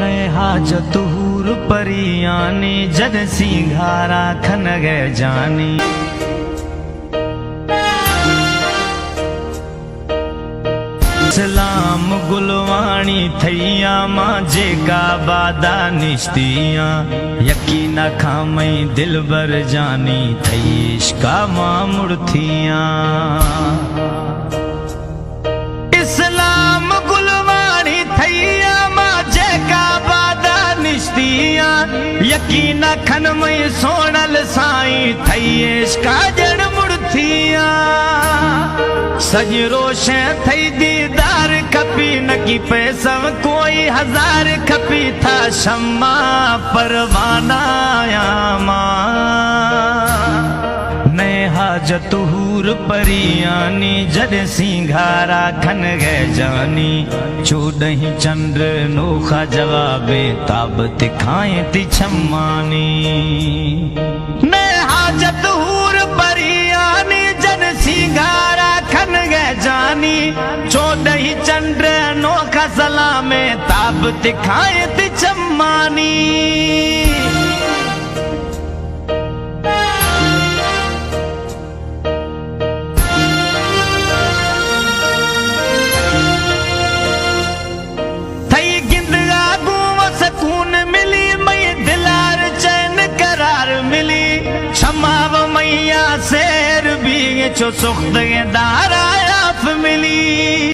نئے حاجت حور پریانی، جد سینگھارا کھنگے جانی۔ سلام گلواݨی تھئیا ماں، جیکا بادا نشتیاں، یقین کھاں مئی دلبر جانی، تھئی عشقا ماں مڑتیاں۔ اسلام گلواݨی تھئیا ماں، جیکا بادا نشتیاں، یقین کھن مئی سوہݨل سائیں، تھئی عشقا جڑ مڑتیاں۔ سج روشیں تھئی دیدار کھپی، نکی پیسہ کوئی ہزار کھپی، تھا شمع پروانہ آیاں ماں۔ نئے حاجت حور پریانی، جد سینگھارا کھنگے جانی، چوݙہیں چنڈ نوخا جوابیں، تاب تکھائیں تی چمانی۔ نئے حاجت حور پریانی، جد سینگھارا کھنگے جانی، چوݙہیں چنڈ نوخا سلامیں، تاب تکھائیں تی چمانی۔ تھئی گندگا گوں سکون ملی، مئی دلار چین قرار ملی۔ شمع و مئیا سیر بی، چو سختگیں دارا آف ملی۔